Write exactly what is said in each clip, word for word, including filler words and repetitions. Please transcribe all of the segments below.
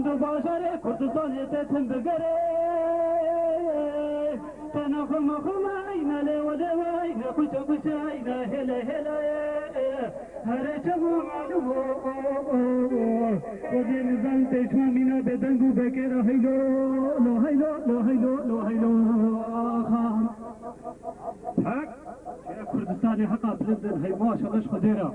Bajarê Kurdistanê te tim bigere. Tena xwe me xwe me eyne lê we lê we eyne xwişe xwişe eyne hêle hêle. Herê çemo malû o o o o. Xwedê nizan tê çima mîna bêdeng û bekêra heylo lo heylo lo heylo lo heylo. Axa. Hek. Şêra Kurdistanê heqa bilind in, hey maşallah ji Xwedê re.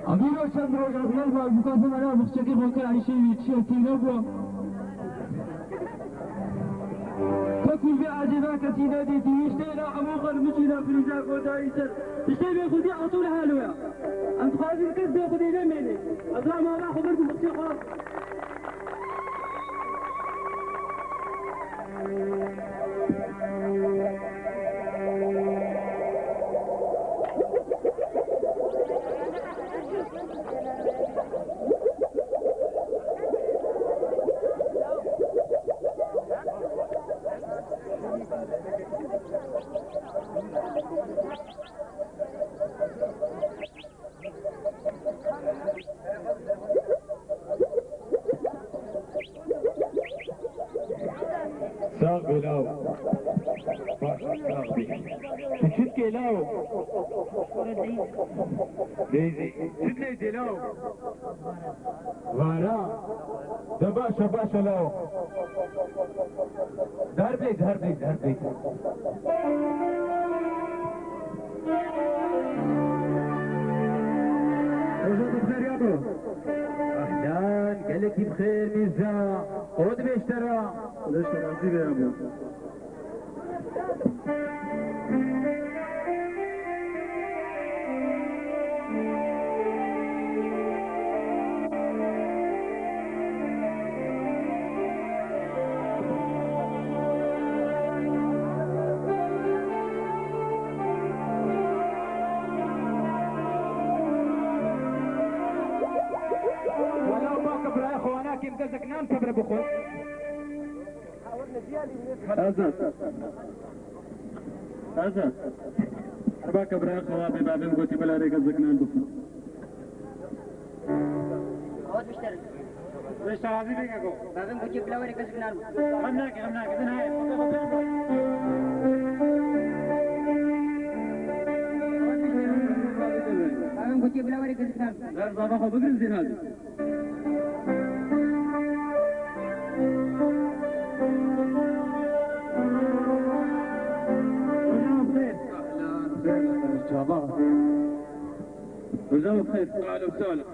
Amîro çend roja bîyar ma bûka xwe mera bixçekê xwe kir Eyşê wî çiya tîne bû. Tekûl vê ecêba kesî nedîtî, wî ji têra hemû xwe li min jî nafirîja xwe dayî ser. Tiştê bêxudî Atûl Helo ye. Em dixwazin kes bêxudî nemêne. Ez ra mala xwe birdim bi xwe. Sax bî law. Baş e, sax bî. Tu çi dikê law? Deyzî. Çi dikê law? Vara. De baş e, baş e law. Derbê, derbê, derbê. Roja te bi xêr yabo. Ehlen, gelekî bi xêr Mîrza. Xwe dibêj te re. Xwedê ji te razî be yabo. Wela baka birayê xwe wana kêm gezek nan pebre bixwe. Azad. Azad. Baka birayê xwe wa bê bavê min gotî bila rê gezek nan bixwe. Rêşta razî bê keko. Bavê min gotî bila wê rê gezek nan bixwe. Xem nake, xem nake. Din hayê. Bavê min gotî bila wê rê gezek nan bixwe. Ber zava xwe bigirin zî razî. Çava. Hocam xêr. Ahlen, sahlen.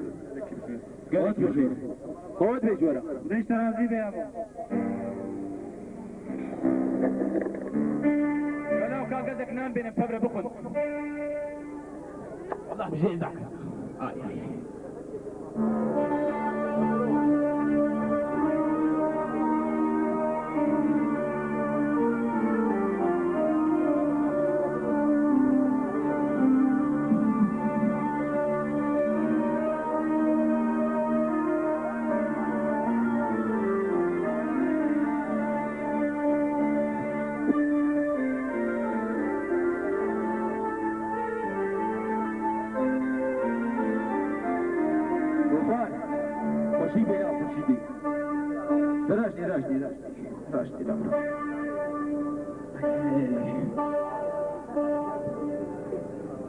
Gelek xêr. Hot be jora. Beş terazî be ya. Wela ka gezek nan bêne pebre bixwin. Wallah bi jê zak. Ay, ay, ay. Gofar, xweşî bê ya, xweşî bê. Raştî, raştî, raştî, raştî, raştî.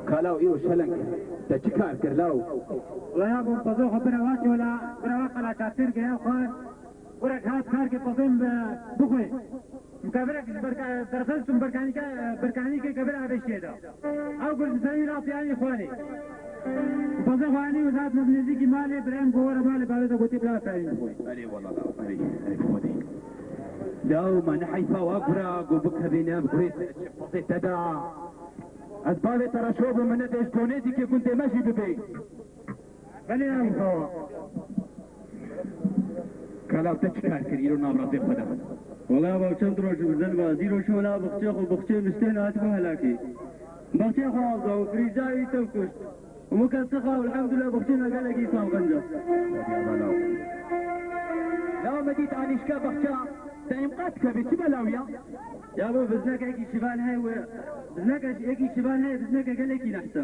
Ka law îro şeleng, te çi kar kir law? Wela bû, pezê xwe bira wa çola, bira wa qala çatir geye xwar. Gurek hat karkê pezên bi-, bixwe. Mikevirek ji berka-, derxist û berkanîke, berkanîkê kevir avêşiyê de. Ew Kurdistanî rastî anî xwarê. Pezê xwe anî û hat nêzîkî malê, birayê min ku were malê bavê de gotî bila ferîn bixwe. Erê wela la, erê, erê xwedê. Law ma ne heyfa wa gura ku bikevî ne bi gurê te, pezê te da. Ez bavê te re şo bim, min nedê ji konê dîkê gundê me jî bibê. Belê ya Mustafa. Kalaw, te çi kar kir îro nav rastê xwe de? Wela baw çend roj bi zilva, zî roj wela bixçê xwe, bixçê miştên hatibû helakî. Bixçê xwe avda û firîja wî tev kuşt. Û min kes xixa û elhamdulillah bixçê me gelekî sağ qenc e. Law me dît anîşka bixça te îmqat dikevê, çi belaw ya? Ya bo biznekekî şivan heye we, bizneke yekî şivan heye, bizneke gelekî nehsa.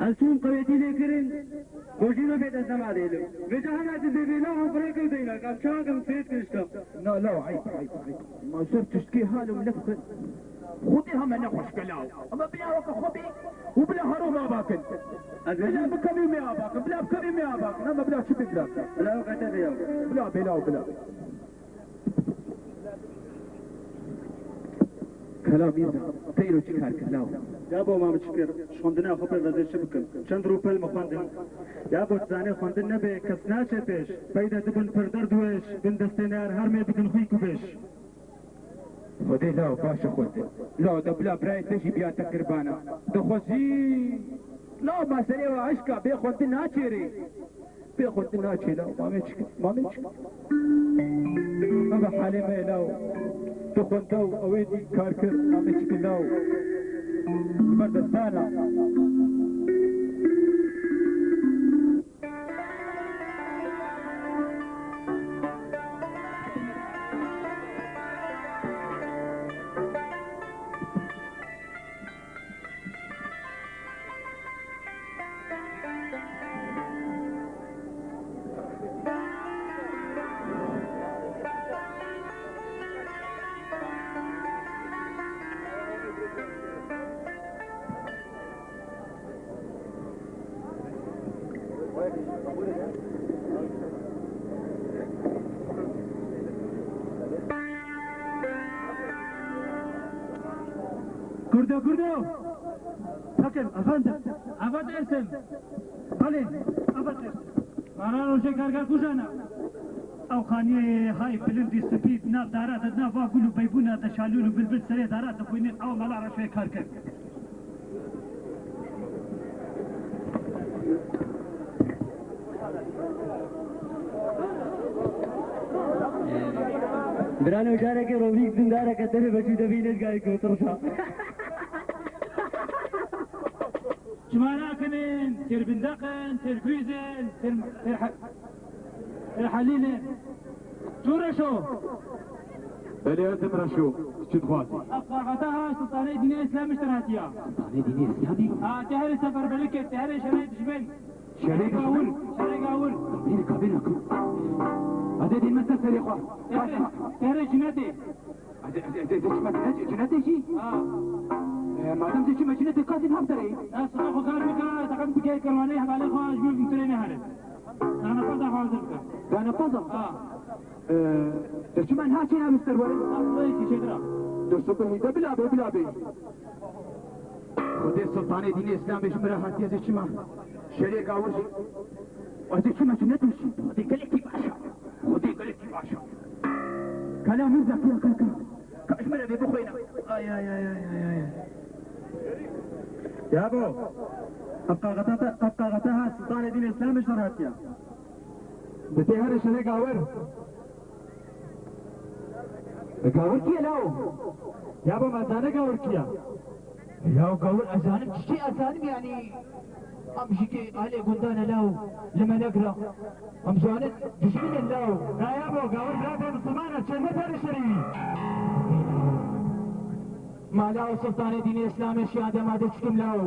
Ez çûm qewetî lê kirin, ku jî nabê destema dêlim. Vêca hema tu bêbê nav û xurê kew deyna, kam çawa kim fêt kişta. Na law, eyb, eyb, eyb. Ma ser tiştkê halim nefxin. Xwedê heme nexweş ke law. Ama bila weke xwe bê û bila hero me ava kin. Ez bila bêjim bikevî me ava kin, bila bikevî me ava kin. Ama bila çi bê bila. Bila weke te bê ya. Bila bê law, bila. Kela Mîrza, te îro çi kar kir law? Ya bo ma min çi kir? Ji xwendina xwe pê vezê çi bikim? Çend rûpel min xwendin. Ya bo tu zanê xwendin nebe kes naçe pêş. Peyde dibin pir derdwêş, bin destê ner her mê bidin xwî ku bêş. Xwedê law baş e xwendin. Law de bila birayê te jî biya te kirbana. Dixwezî law ma serê we eşka bê xwendin naçêrê. Bê xwendin naçê law, mamê çi kir, mamê çi kir? Eve halê me ye law. Tu xwenda û ewê dî kar kir, mamê çi kir law? Li ber destana. Kurdo, kurdo! Bakın efendim, affedersin. Belê, affedersin. Mara rojê karga kujana. Ew xaniyê hay bilindî spî, nav dara de, nav va gul û beybûna de şalûl û bilbil serê dara de xwînî, ew mala rojê karga. Birano, careke rovîk dindareke derê veçû de bîne gayê ku tirşa. Çima nakinin, têr bindeqin, têr guîzin, têr, têr he-, têr helîlin. Çû reşo? Belê, ez im reşo. Çi dixwazî? Ev qaxeta ha Sultanê Dînê Îslamî ji te re hatiya. Sultanê Dînê Îslamî? Ha, te herê seferberlik kir, te herê şerê dijmin. Şerê gawir, şerê gawir. Kabîne, kabîne ku. Hadi dîn me ser serê xwe. Te herê, te herê cinetê. Hadi, hadi, hadi, hadi, çima cinetê, cinetê jî? Ha. E, madem tu çima cinetê, ka zî nav derê. Na, sima xwe kar bika, teqem ku gel kerwanê hevalê xwe ji min bintirê nehare. Dana paza hazir bika. Dana paza? Ha. Ee, te çima niha çêna min ser were? Asla yekî çêdira. Dûr sibihî de bila bê, bila bê. Xwedê Sultanê Dînê Îslamê ji min re hatiye, ez ê çima şerê gawir jî. Ez ê çima cinetê jî. Xwedê gelekî baş e. Xwedê gelekî baş e. Kala Mîrza, kiya kaka. Ka ji min re bê bixwîne. Ay, ay, ay, ay, ay, ay. Yabo, ev qaxeta te, ev qaxeta ha Sultanê Dînê Îslamê ji te re hatiye. Bi tê herê şerê gawir. Gawir kî ye law? Yabo, me zane gawir kî ye? Law gawir ez zanim çiçî, ez zanim yanî. Em jî kê ahlê gundan e law, li me negira. Em zanin dijmin in law. Na yabo, gawir biratê misilman e, çênme serê şerî. Ma law Sultanê Dînê Îslamê şiya dema de çikim law.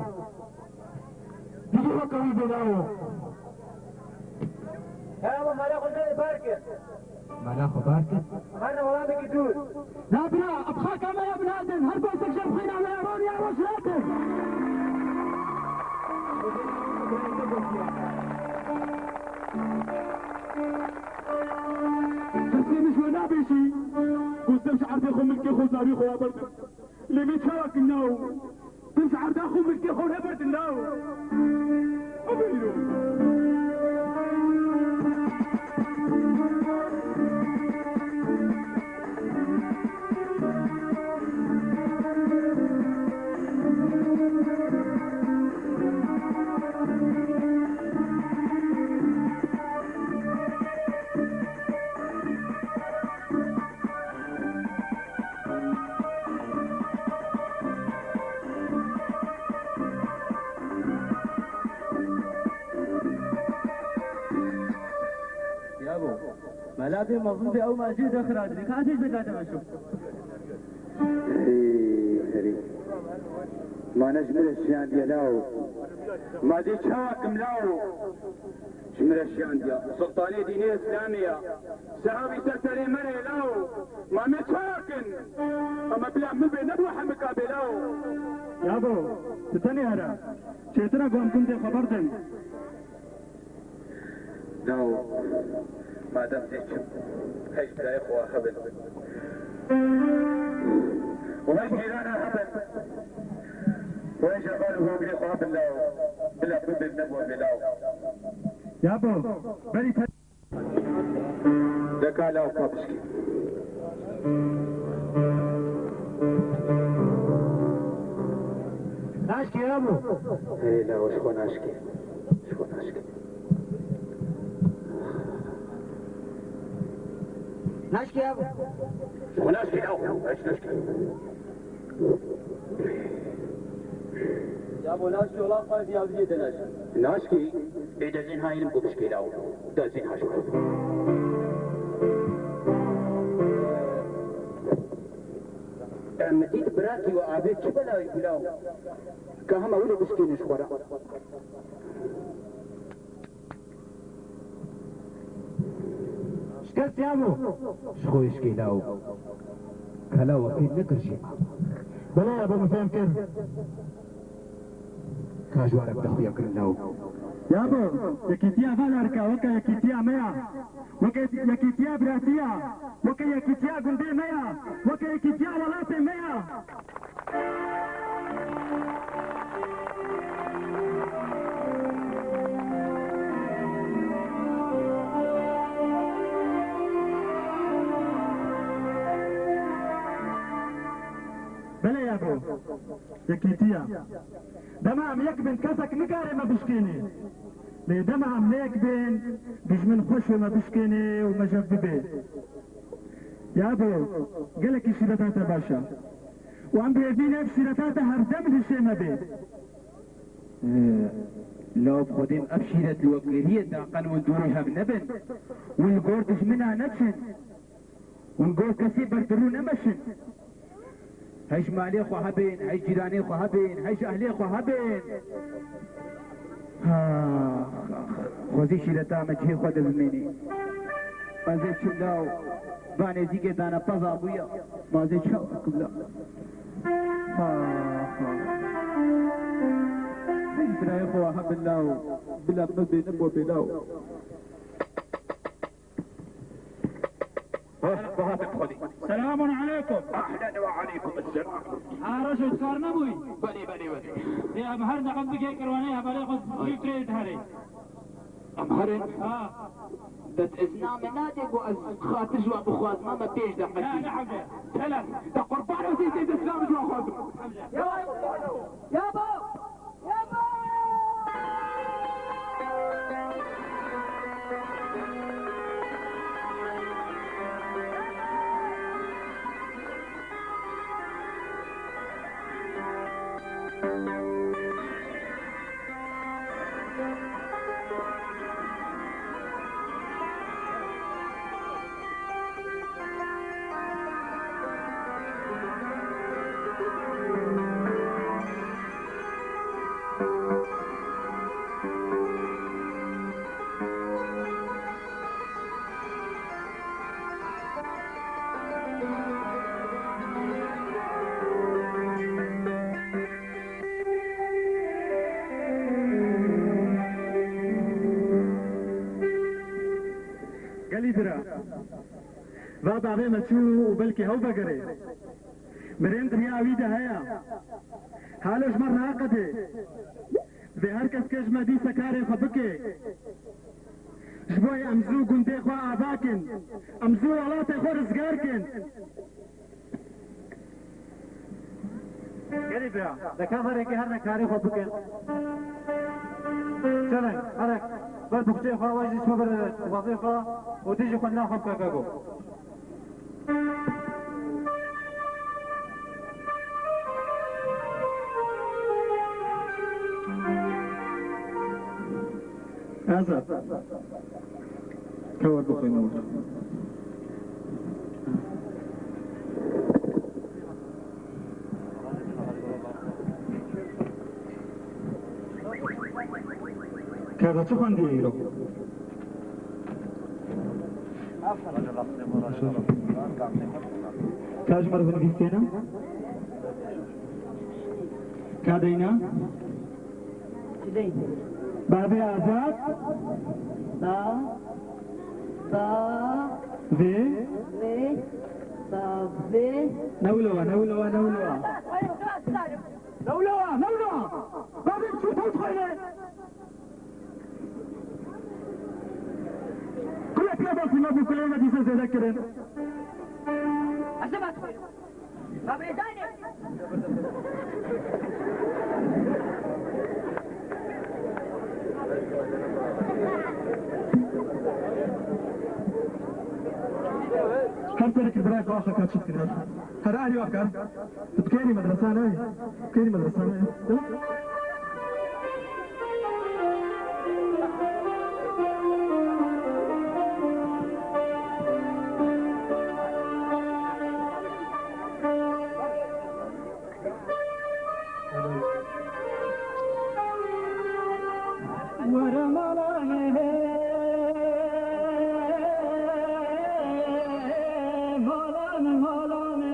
Dî weke wî bê lawo. He, ama mala xwe zêde bar kir. Mala xwe bar kir? Her ne welamekî dûr. Na bira, ev xaka me ya binadin, her basek ji xwîna me ya ron ya roj rakin. Kesê min ji we nabêjî, ku ez dem ji erdê xwe milkê xwe zarî xwe ya berdim. Lê me çawa kir naw? Tu ji erda xwe milkê xwe neberdin naw. Aferîn o. Labê mezin de ew ma jê de xira dibî. Ka têj de kate meşû. Hey, herî. Ma ne ji min re şiyandiye law. Ma dê çawa kim law. Ji min re şiyandiya. Sultanê dînê Îslamê ya. Sehawî ser serê me re law. Ma me çawa kin. Ama bila min bê nebû hemika bê law. Yabo, tu tenê here. Çêtir e ku em gundê xwe berdin. Law, madem tê çim, hej birayê xwe hebin. Û hej cîrana hebin. Û hej heval û hogirê xwe hebin law. Bila bibin nebû hebê law. Yabo, berî te- Deka law ka bişkî. Naşkê yabo. Hey law, ji xwe naşkê. Ji xwe naşkê. Naşkê yabo. Ji xwe naşkê law. Ji naşkê. Yabo naşkê, wela qay diya vîdiyê de naşkê. Naşkê, ê de zîn ha îlim ku bişkê law. De zîn ha ji xwe. Em dît birakî we avê çi belayî bû law. Ka hema wilo bişkêne ji xwe re. Şikest yabo. Ji xwe şikê law. Kala we fêm nekir jî. Belê yabo, min fêm kir. Ka ji we re bi te xuya kirin law. Yabo, yekîtiya Valarka weke yekîtiya me ya. Weke yekîtiya biratiya. Weke yekîtiya gundê me ya. Weke yekîtiya welatê me ya. Belê yabo, yekîtiya. Dema em yek bin, kesek nikare me bişkêne. Lê dema em ne yek bin, dijmin xweş wê me bişkêne û me ji hev bibe. Yabo, gelekî şîreta te baş e. Û em bi hêvî ne ev şîreta te herdem li şê me bê. Ee, law bi Xwedê em ev şîret li wekgeriyê taqen hûn dûrî hev nebin. Hûn li gor dijmina neçin. Hûn gor kesê berdirû nemeşin. Hej malê xwe hebên, hej cîranê xwe hebên, hej ehlê xwe hebên. Ha, xwezî şîreta me cihê xwe de bimênî. Ez ê çim law, ba nêzîkê dane peza bûya. Ma ez ê çawa kim law. Ha, ha. Hej birayê xwe hebin law, bila me bê, nebû bê law. Heh, bihatin xwedî. Selamun aleykum. Ahlen ve aleykum selam. Ha, Reşo, tu kar nebûyî? Belê, belê, belê. Ê, em her neqem bigê kirwanê hevalê xwe zî firê diherê. Em herin. Ha. Te izna min nadê ku ez xatir ji we bixwazim, me pêş de qetî. Ne, ne, hemle. Hele, te qurban û zî tê destna min ji we xwazim. Hemle. Ya, ya, ba. Gelî bira. Va bavê me çû û belkî hew vegerê. Mirên dinya wî de heye. Halo ji me raqedê. Divê her kes ke ji me dîse karê xwe bike. Ji bo em zû gundê xwe ava kin. Em zû welatê xwe rizgar kin. Gelî bira, deka verekê her ne karê xwe bikin. Çeleng, herek, ber buxçeyê xwe, wajî çime ber wazê xwe û dijî xwe nav xwe bike keko. Azad. Ka wer bixwînim wir. Ka da çi xwendiye îro? Ka ji me re binivîsêne? Ka deyna? Çi dey? Bavê Azad. Ba. Ba. Vê. Vê. Ba vê. Newlowa, newlowa, newlowa. Newlowa, newlowa. Bavê çi tewt xwêne? Kule pê destî me bû, kulê me dîsa zêde kirin. Ez ê me xwînim. Me birêdanê. Her serek birayê xwe axaka çi dikir. Her erî wa kar. Tu bi kêrî medresa nayê? Bi kêrî medresa nayê? Were mala me, mala me, mala me.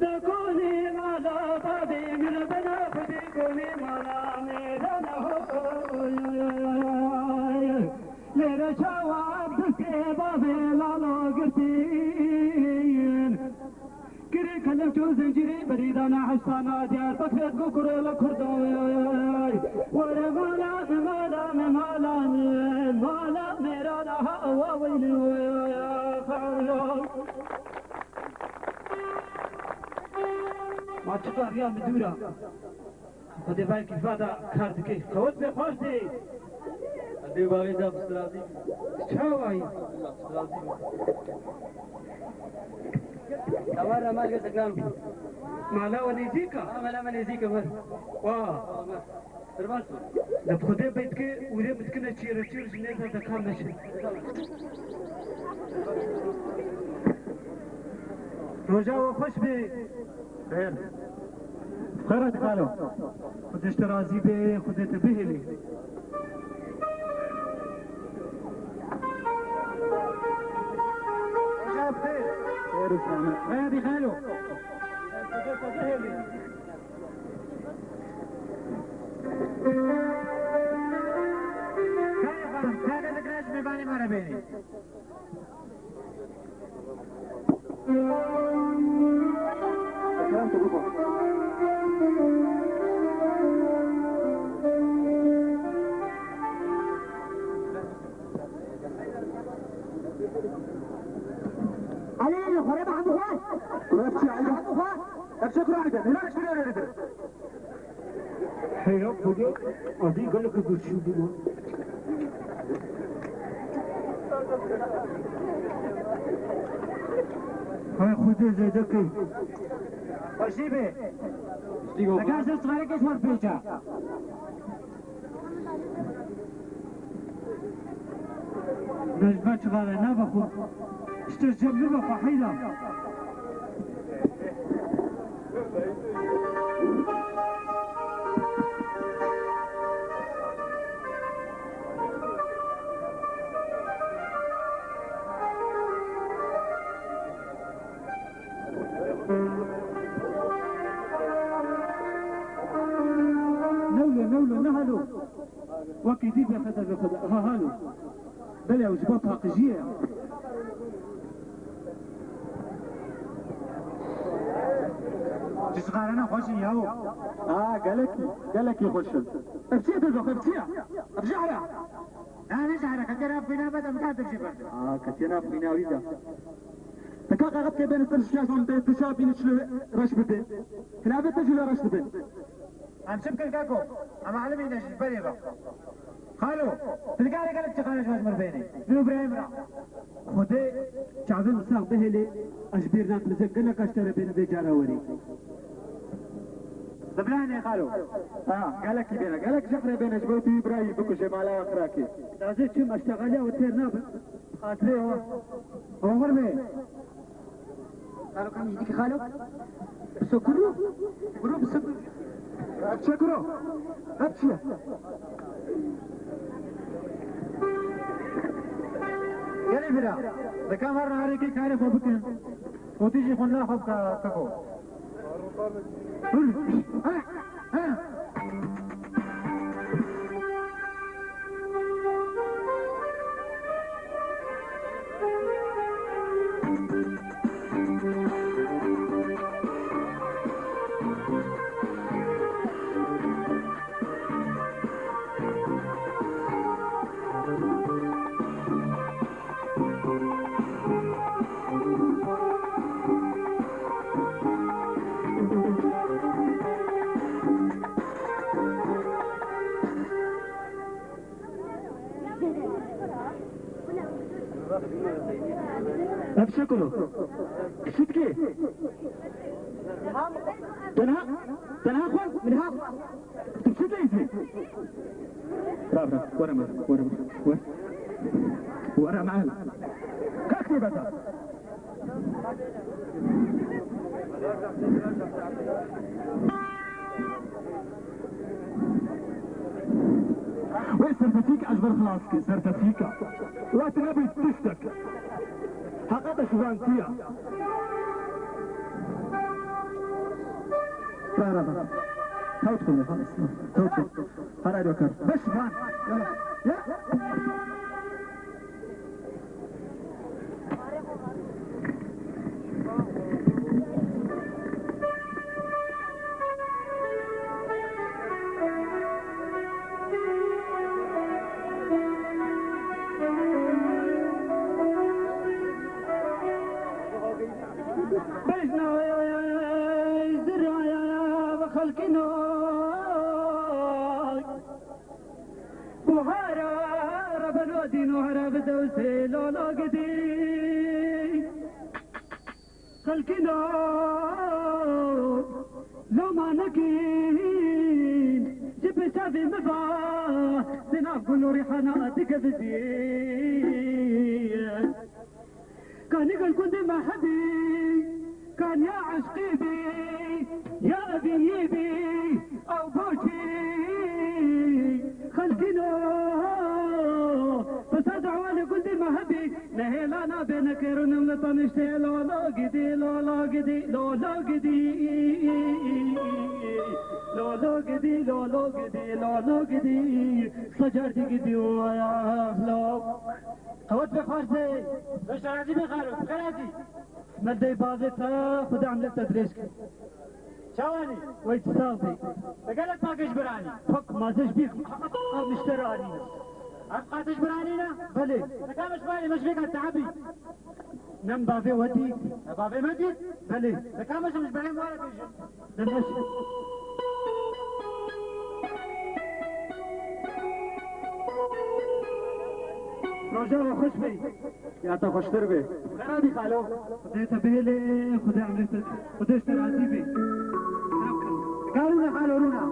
Dekonî mala babî min bina xwedî konî mala me dana ho. Lêre çawa distê bavê lalo girtîn. Girê kelem çû zincîrê berî dana hestana Diyarbekirê go kurê la Kurdoy. Were mala me, mala me, mala me, mala me ra daha wa weyli. Ma çi kariya mi dûra. Xwedê vay kîfa da kar dike. Qewet be xweş be. Xwedê vay da bistirazî. Çawayî. Tawar ra mal ge tekran. Mala we nêzîk a? Ha, mala me nêzîk e, mer. Wa. Qurban. Li bi Xwedê bê dike, ûrê min dikine çêre çêr ji nêza de ka meşe. Roja we xweş be. Xêr. Xêr e xalo. Xwedê ji te razî be, Xwedê te bihêlê. Roja we xêr. Xêr û selamet. Xêr e xalo. Xêr e xalo. Kare xanim, kare dikire ji mêvanê me re bênê. Elê, elê, xwere be hemû xwe. Xwere çi, eyda? Hemû xwe. Ev çi Kur'anê de? Nêra şirê rê dir. Heya Xwedê, evî gelek birçî bû. Hay Xwedê zêde key. Xweşî be. Dega ser sigarekê ji wer pêça. Necme çixare nebe xwe. Ji te cem nibe xwe heyra. Newle, newle, ne halo. Wekî dî bêxeter bêxeter. Ha, halo. Belê, ew ji bo paqijiyê ye. Ji sixarana xweş in yaw. Ha, gelekî, gelekî xweş in. Ev çi ye, ev çi ye? Ev jehr e. Na, ne jehr e, xeter ev xwîna me de min ka tu jê berdin. Ha, ketiye nav xwîna wî de. Te ka kaxet ke bêne ser şiya zon de, tu şa bîne çilo reş bibin. Hilave te jilo reş bibin. Em çi bikin keko? Em alimî ne ji berê ve. Xalo, tu dikarî gelek çi xarê ji me ji mir bênî? Min û birayê min re. Xwedê çavê min sax bihêlê, ez ji bîr nakim, ez ê gelek ez ji te re bênim vê cara werî. Ziblanê xalo. Ha, gelekî bêne, gelek jehrê bêne ji bo tu wî birayî bikuje mala xirakê. Dazê çim ez teqaliya we têr nabim. Xatirê we. Omir bê. Xalo kam nêzdîkî xalo? Biso kuru. Kuru biso kuru. Ev çi kuro? Ev çi ye? Gelê bira, dikan ver narekê karê xwe bikin. Û tu jî xwendina xwe bike keko. Ev çi kuro? Şitkî. Tenha, tenha xwe min ha. Tu çi dizî? Bra, bra, were mal, were mal, were. Were mal. Kalk bata. Wê sertefîk ez ber xilas ke, sertefîka. Wet nebî tiştek. Heqa te şivantiya. Merhaba. Tawt xwe, ha, tawt xwe. Her ay dokar. Beş van. Ya. Ya. Bejna ziraya ve xelkî no. Buhara rebeno dîno here bi dewsê lolo gidî. Xelkîno loma nekîn ji pêşavê min va, di nav gul û rîhana dikevizî. Kanî gel gundê me hebî, kan ya eşqî bî, ya evînî bî, ew boçî xelkîno. Fesad ewalê gundê me hebî, nehêla nabê nekêrûnim li taniştê lolo gidî, lolo gidî, lolo gidî. Lolo gidî, lolo gidî, lolo gidî. Sacar di gidî waya lo. Qewet be Farsê. Beş razî be xalo, tu xerazî. Meldey bavê te, Xuda emrê te dirêj ke. Çawanî? Wey tu sax bî. Te gelek paqij biranî. Pak mazej bî. Ev nişte re anîne. Ev qatiş biranîne? Belê. Te kam ji balê me ji vê ka teebî? Nem bavê we dî. Te bavê me dî? Belê. Te kam ji berê me re bêjin? Demek. Roja we xweş be. Ya te xweştir be. Xera bî xalo. Xwedê te bihêle, Xwedê emrê te, Xwedê ji te razî be. Ka rûne xalo, rûne.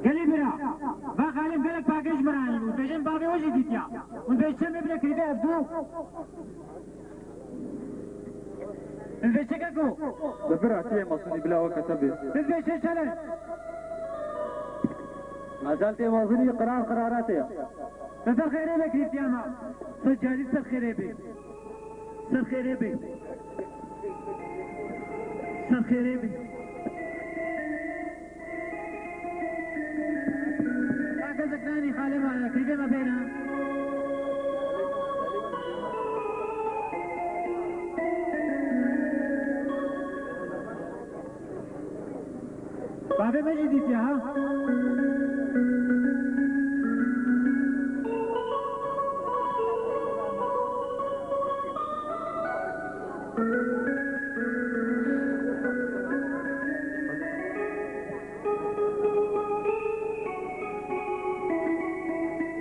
Gelî bira, va xalê min gelek paqij biranîn û dibêjin bavê we jî dîtiya. Hûn dibêjin çemê bile kirîbe ev du. Hûn dibêjin çi keko? Bi bira tiyê masûnî bila weke te bê. Hûn dibêjin çele. Mecel tê mazinî qirar qirara tê. Te ser xêrê be kirîtiya me. Ser carî ser xêrê be. Ser xêrê be. Ser xêrê be. Ka kesek nanî xalê me, kîvê me bêne. Bavê me jî dîtiye ha.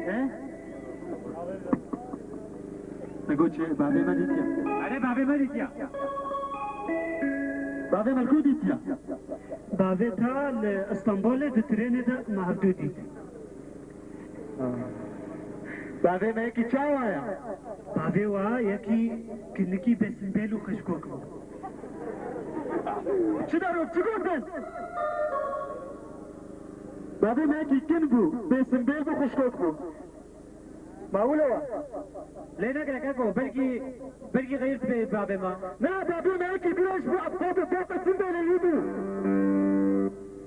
He? Te got çi? Bavê me dîtiye. Erê, bavê me dîtiye. Bavê me li ku dîtiye? Bavê te li Îstanbulê di trênê de me hevdû dît. Ha. Bavê me yekî çawa ye? Bavê wa yekî kinikî bêsimbêl û xişkok bû. Çi dero, çi gotin? Bavê me yekî kin bû, bêsimbêl bû, xişkok bû. Ma wilo wa? Lê negire keko, belkî, belkî xeyir dibe bavê me. Na, bavê me yekî bira ji bo ev qad û pê qesin bê lê wî bû.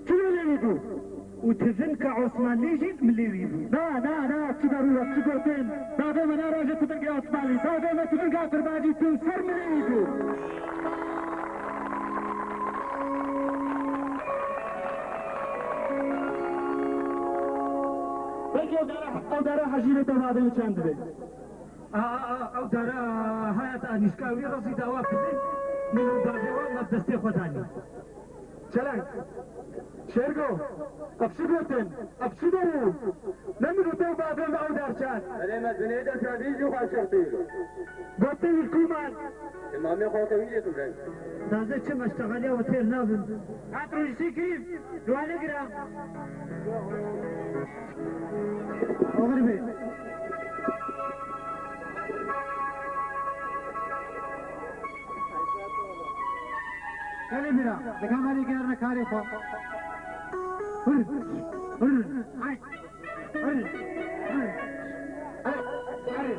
Çi lê wî bû? Û tivinka Osmanlî jî milê wî bû. Na, na, na, çi darûra, çi gotin? Bavê me ne roje tivinka Osmanlî, bavê me tivinka Kurmancî tu ser milê wî bû. Belkî ew dara, ew dara hejîrê te bavê min çend dibe. A, a, a, ew dara haya te anîşka wî rezî dawa kirin, min û bavê wan nav destê xwe danî. Çeleng. Şêrgo. Ev çi gotin? Ev çi derû? Ne min û te û bavê me ew dar çand. Erê me dinê de çandî jî xwe şertî. Gotin îlkûman. Îmamê xwe tewî yê tu reng. Taze çi meştexaliya otel nabin. Hat rojî kirî. Duane gira. Oxir bê. Gelê bira, dika merî gerne karê xwe. Hır, hır, ay. Hır, hır, hır, hır.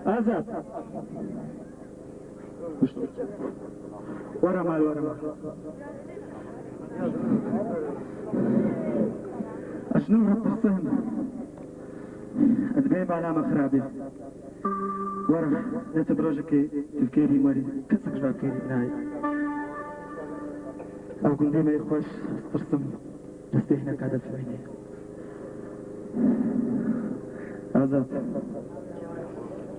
Azad. Were mal, were mal. Ez ji nû re tirsim. Ez bê bala me xirabê. Were, ne tu bi rojekê tu bi kêrî merî, kesek ji we bi kêrî nayê. Ew gundê me yê xweş, ez tirsim. Destê hineka de bimînê. Azad.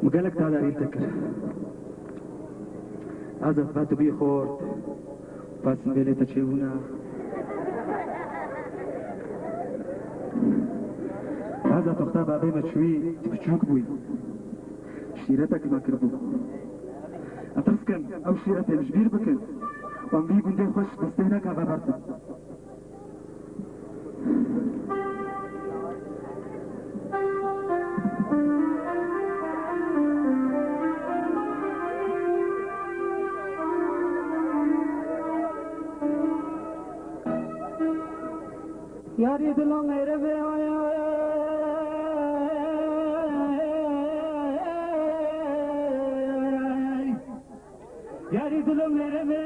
Min gelek tadarî li te kir. Azad, ba tu bî xort. Ba simbêlê te çêbûna. Azad, wexta bavê me çûyî, tu biçûk bûyî. Şîretek me kiribû. Ez tirs dikim, ew şîretê min ji bîr bikin. Wan vî gundê xweş destê hineka vebertin. Yarî dilo mêrevê aya. Yarî dilo mêrevê.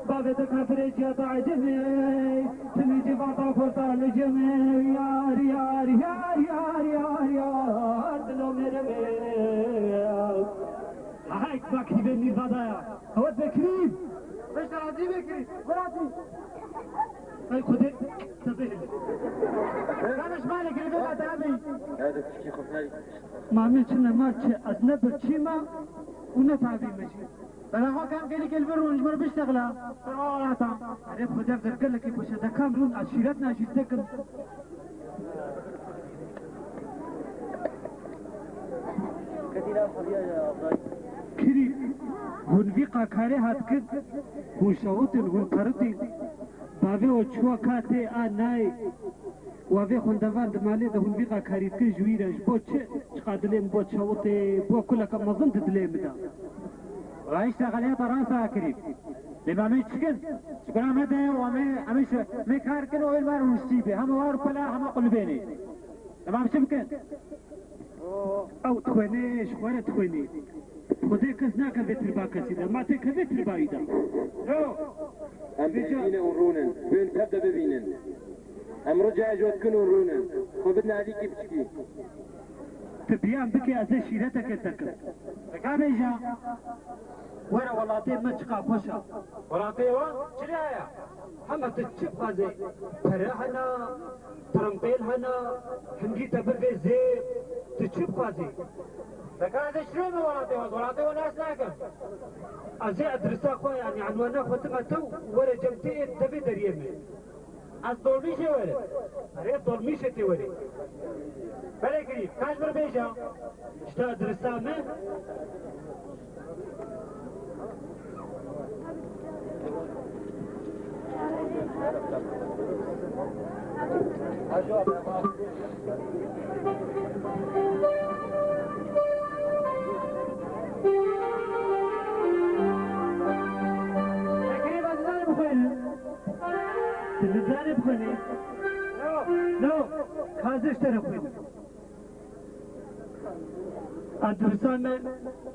Bavê te kafirê ciya ta ecemê. Timî civata xorta li cemê. Yar, yar, yar, yar, yar, yar. Dilo mêrevê. Heyk bak hîvê mîrvada ya. Hewet vekirî. Beşte razî vekirî. Xwe razî. Ey Xwedê, te bihêle. Rame ji malê girê vê qata bî. Ya de piçkî xwe finalî. Mamê çi ne ma çi, ez ne birçî me û ne tavî me jî. Bela xwe kam gelî gel vir rûn ji me re biştexila. Erê Xwedê, ev der gelekî xweş e, de kam rûn ez şîret najî tekim. Kirî, hûn vî qakarê hat kir, hûn şewitîn, hûn peritîn. Bavê we çûwa ka tê a nayê. Wa vê xwendevan di malê de hûn vî qakarî dikin ji wî re. Ji bo çi? Çiqa dilê min bo çewitê, bo kuleke mezin di dilê min de. Rayişta xeliyata rasa kirî. Lê me em ê çikin? Ji bira me de û em ê, em ê şi-, em ê kar kin û ên me rûniştî bê. Hema war û pela, hema qulbênê. Em em çi bikin? Ew dixwêne, ji xwe re dixwêne. Xwedê kes nake vê tirba kesî de. Ma tê ke vê tirbayî de. Yo. Em bivînin û rûnin. Bên tev de bivînin. Em ricayê ji we dikin û rûnin. Xwe bidin alîkî piçikî. Tu biyan bike ez ê şîreteke te kim. Nika bêje. Were welatê me çiqa xweş e. Welatê wan çi heye? Hema tu çi bixwazê? Pere hene, tirimpêl hene, hingî te bivê zê, tu çi bixwazê? Deka ez ê şirê me welatê we, welatê we nas nakim. Ez ê edrisa xwe, yanî enwana xwe dime te û were cem te ê devê deriyê me. Ez dolmîşê werim. Erê, dolmîşê tê werê. Belê kirî, kaç bir bêja. Ji te edrisa me. Kirî, ez zanî bixwînim. Tu nizanim xwînî? No. Hazir ji te re xwînim. Edrisa me,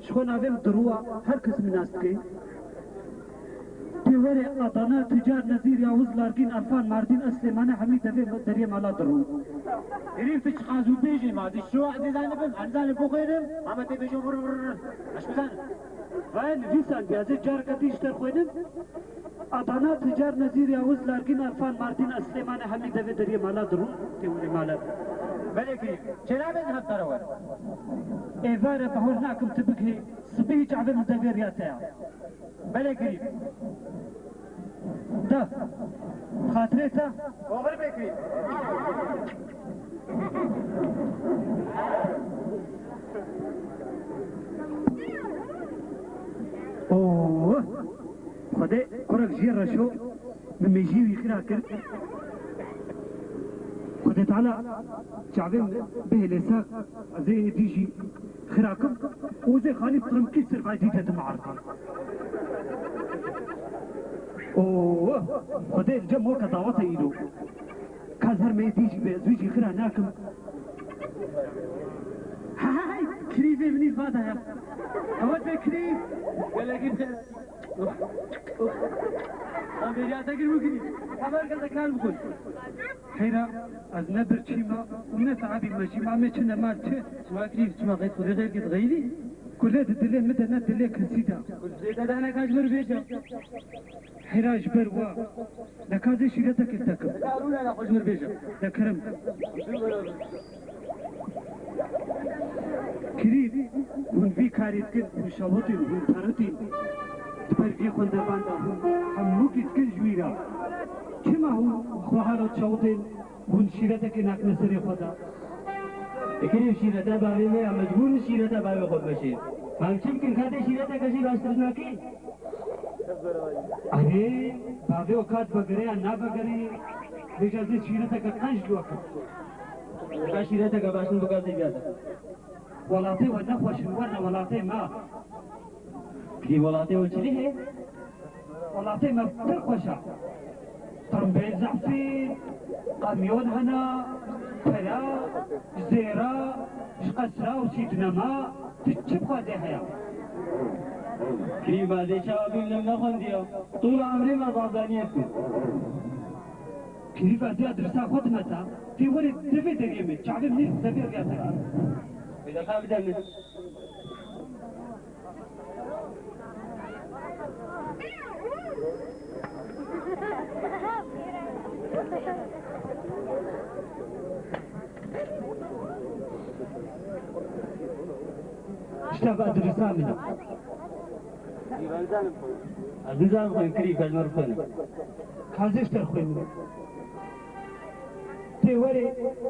ji xwe navê min Dirû a, her kes min nas dike. Tê were Adana, Tucar, Nezîr, Yavuz, Largîn, Erfan, Mardîn, Eslêmane, hemî devê deriyê mala Dirû. Herî tu çiqas û bêjê ma, tu şo ez ê zanibim, ez zanim bixwînim, ama tê bêjê vur vur vur. Ez bizanim. Vay nivîsan, ez ê careke dî ji te xwînim. Adana, Tucar, Nezîr, Yavuz, Largîn, Erfan, Mardîn, Eslêmane, hemî devê deriyê mala Dirû, tê were mala. Belê kirî, çênabê ez hevdara we. Êvare bahor nakim tu bigihî, sibî çavê min devê riya te ya. Belê kirî. Da. Xatirê te. Oxir bê kirî. Oo! Xwedê kurek jê reşo bi mêjiyê wî xira kir. Xwedê Teala çavê min bihêle sax, ez ê êdî jî xira kim û ez ê xanî tirimkî ser vay dîte di meartê. Oo! Xwedê li cem weke dawete îro. Ka zer me dî jî be, ez wî jî xira nakim. Hay, kirîvê min î vada ya. Ewa te kirîv. Gelekî te. Uf, uf. Lan bêriya te kir bikirî. Hemer kese kar bikun. Heyra, ez ne birçî me û ne saibî me jî, ma me çi ne mal çi. Çima kirîv, çima qey xwedê xêr kit xeyrî? Kule di dilê min de ne dilê kesî de. Kule di dilê te de ne kaç bir bêje. Heyra ji ber wa. Deka ez ê şîretekê tekim. Deka rûne ne xwe ji mir bêje. De kerem. Kirî, hûn vî karî dikin, hûn şewitîn, hûn peritîn. Di ber vî xwendevan de hûn hemûkî dikin ji wî re. Çima hûn xwe halo şewitên, hûn şîretekê nakine serê xwe de? Kirî, şîreta bavê me ya, mecbûr in şîreta bavê xwe bimeşê. Em çi bikin, ka tê şîreteke jî baştir nakî? Erê, bavê o kat vegere ya navegere, vêca zê şîreteke qenc li we kir. Ka şîreteke baş min bika zê biyate. Welatê we nexweş in, werne welatê me. Kî welatê we çilî heye? Welatê me pir xweş e. Tirimbêl zehfî, kamyon hene, pere, zêre, ji qesra û sîdnema, tu çi bixwazê heya? Kî ma dê çawa bîn lim nexwendiya. Tûla emrê me zazaniyê dikin. Kî va diya dirsa xwe dimeta, tê werê devê deriyê min, çavê min devê riya te kir. Bide ka bide min. Îşte va dirisa min. Ez nizanim xwîn kirî, ka ji me re bixwîne. Ka ez ê ji te re xwînim. Tê werê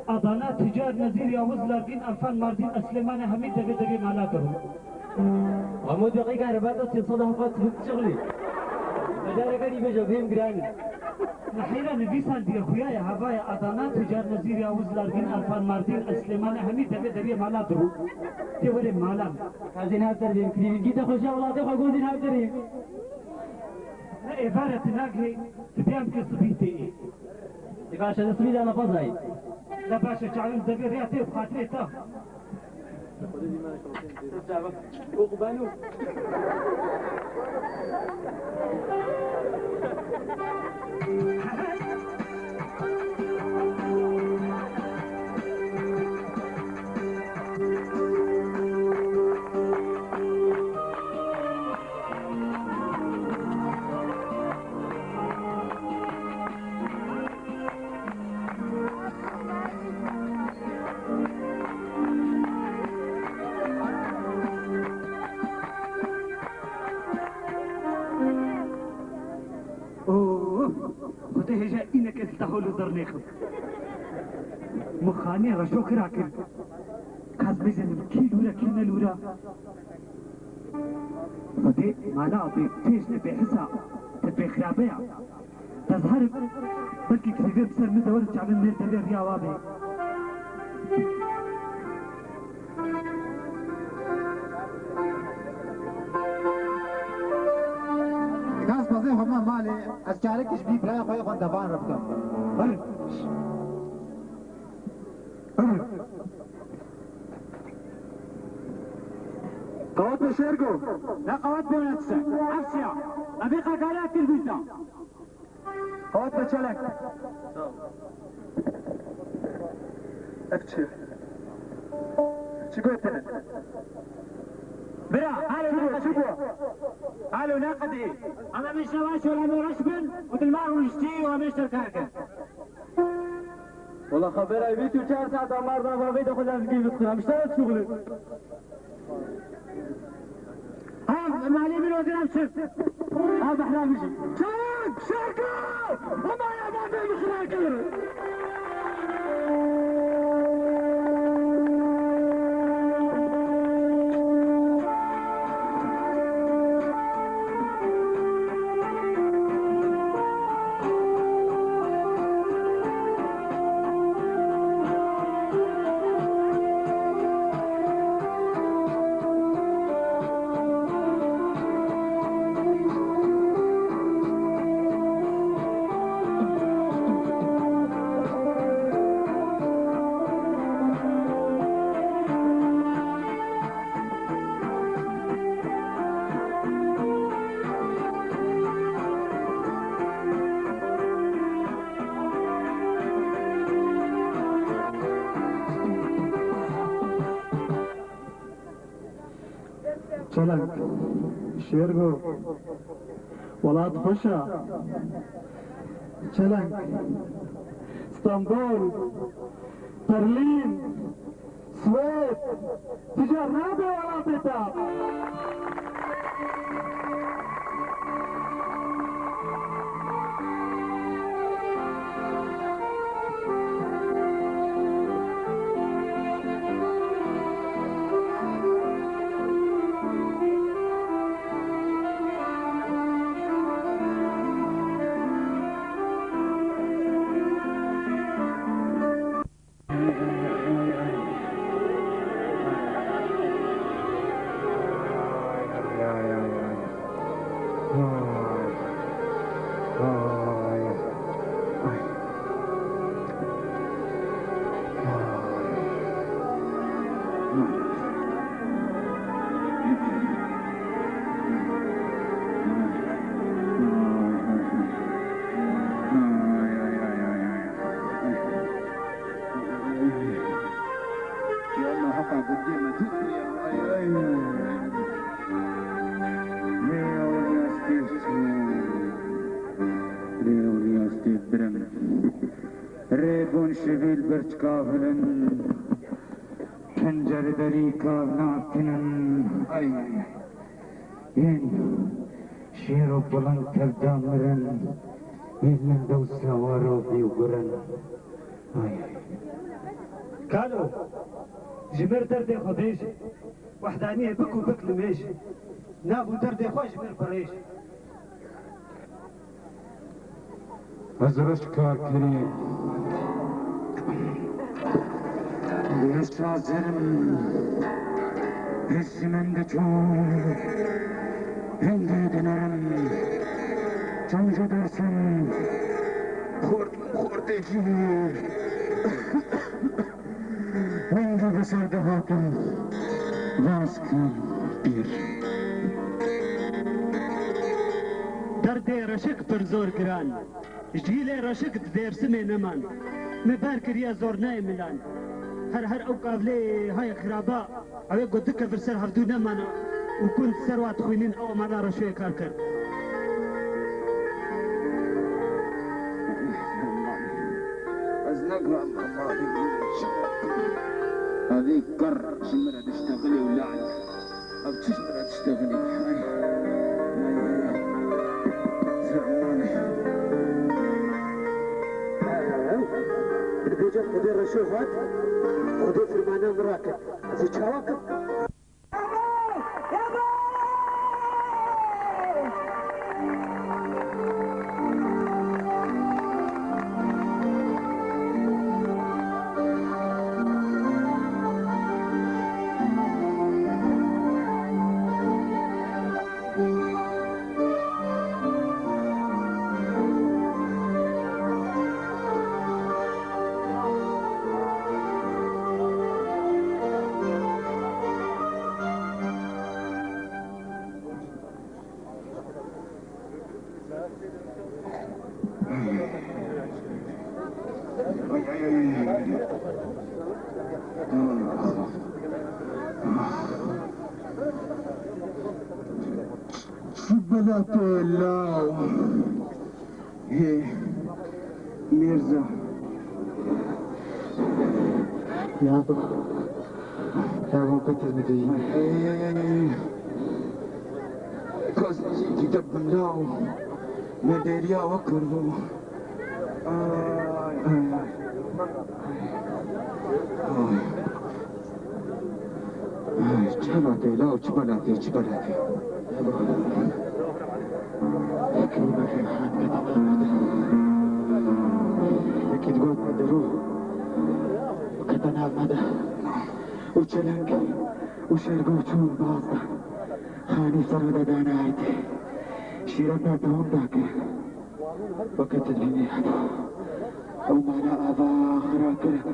Adana, Ticar, Nezîr, Yavuz, Largîn, Erfan, Mardîn, Eslêmane, hemî devê derê mala te bû. Hemû deqîka re bata sê sed û hevdeh çixilî. Bedareke dî bêje, bêm giran in. Nehêra nivîsandiye xuya ye, heva ye, Adana, Ticar, Nezîr, Yavuz, Largîn, Erfan, Mardîn, Eslêmane, hemî devê derê mala te bû. Tê werê mala min. Ka zîn hevdeh bêm kirî, gîte xweşa welatê xwe go zîn hevdeh bêm. Ne êvare tu nagihê, tu bêyam ke sibî tê ê. Ê baş e, sibî de ne xwezayî. Ne baş e, çalim devê rêya tê bi xatirê te. Oxbanu. Li zirnêxim. Min xaniyê reşo xira kir. Qez mêzê min kî lûre, kî ne lûre. Xwedê mala bê têşne bê hisa te bê xirabe ya. Tezherim, belkî kitêbê bi ser min de werin çavên mêr devê riya wa bê. Nas bazê xwe me malê, ez çarek ji bî birayê xwe yê xwendevan re bikim. Qewet be Şêrgo. Ne qewet be ne tiştek. Efsiya. Ev ê qekale kir bîta. Qewet be Çeleng. Ev çi? Çi gotine? Bira, alo, çi bû? Çi bû? Alo, ne qedî? Em hemîşe baş û em ê reş bin û dilma rûniştî û hemîşe kar kin. Wala xebera bîst û çar saet amar da vavê de xwe lezgî bixwînim. Ji te re şuxulin. Ha, malê min o diram çi? Ha, behra bijî. Çak, şaka! Ama ya, ben de bixwînim. Çeleng, Şêrgo, welat xweş e. Çeleng, Stenbol, Berlîn, Swêd, tu car nabe welatê te. Rêbûn şivîl birçka vilin, pencerê derî kav nakinin. Ay, ay, ay. Yên şêro bilind tevda mirin, yên linde û sewaro bî û gurin. Ay, ay. Kalo, ji mir derdê xwe bêje, wehdaniyê bik û bik nimêje, nav û derdê xwe ji mir birêje. Ez reş kar kirî. Êşa zerim, ez ji min diçû. Hingê dinerim, çaw ji dersim, xort, xortê jî. Min jî bi ser de hatin, vas kir pîr. Derdê reşik pir zor giran. Jîlê reşik di Dêrsimê neman. Me ber kiriye zornayê milan. Her her ew kavlê haye xiraba. Ew ê ku du kevir ser hevdû nemana û gund ser wa dixwînin ew mala reşoyê kar kir. Ez ne giran. Evî kir ji min re diştexilê û lal. Ev çi ji min re diştexilê? Ay. Ay, ay, ay. Zermanê. Xwedê reşo hat, Xwedê firmana min rakin. Ez ê çawa kim? Çi bela te law. Hê, Mîrza. Yabo. Yabo, qetil bidî. Hê. Kazê jî dîte bimlaw. Me dêriya we kir bû. Ay, ay, ay. Ay. Ay, çi bela tê law, çi bela tê, çi bela tê. Yekî digot me derû kete nav me de. Û çeleng û şergo çûn baz da. Xanî sera de dane erdê. Şîreta dewam da kirin. Weke tu dibînî heta ew mala ava xira kirin.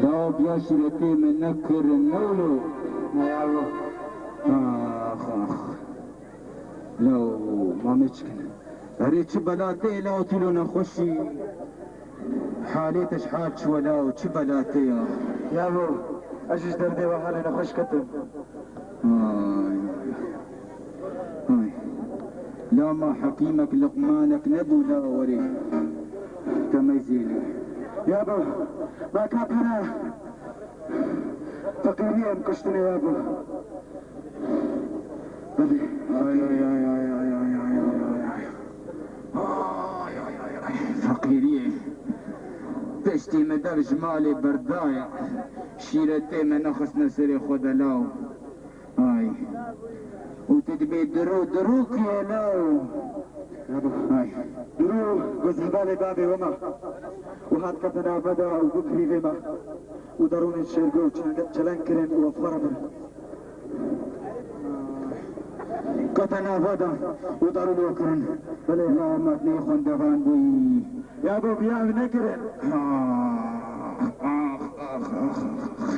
Law biya şîretê min nekirin, ne wilo? Ne yawo. Ax, ax. Law, mamê çikin. Erê çi bela tê, law tîlo nexweşî. Halê te ji hal çi wela û çi bela tê ya? Yabo, ez ji derdê we halê nexweş ketim. Ay, ay. La ma hekîmek Luqmanek nebû la werê. Te mezêlî. Yabo, ma ka pere. Feqîrî em kuştinê yabo. Ay, ay, ay. Ay, ay, ay, ay. Feqîriyê. Piştî me dev ji malê berdaya. Şîretê me nexistine serê xwe de law. Ay. Û tu dibê dirû, dirû kî ye law? Ay. Dirû, ku ji hevalê bavê we ma. Û hat kete nav me de û bû kirîvê me. Û darûnên şêrgo û çeleng, çeleng kirin û we xwe re birin. Kete nava de û darûn we kirin. Belê. La merdinê xwendevan bûyî. Yabo, biya ev nekirin. Ax, ax, ax, ax, ax.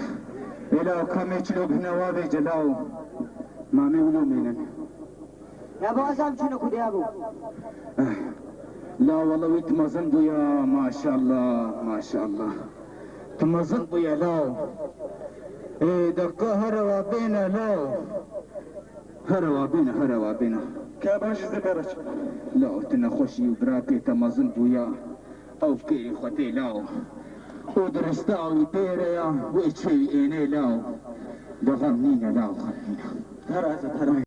Êla kamê çilo bihne wavê celaw. Mamê wilo mênin. Yabo, ez em çûne ku diya bû. Eh, la wala wî tu mezin bûya, maşallah, maşallah. Tu mezin bûye law. Ê, deka here wa bêne law. Here wa bêne, here wa bêne. Ke baş zê bereç. Law, tu nexweşî û birakê te mezin bûya. Ew kêrî xwe tê law. Û dirista wî pêre ya, wê çê wî ênê law. Li xem nîne law, xem nîne. Her ez, her.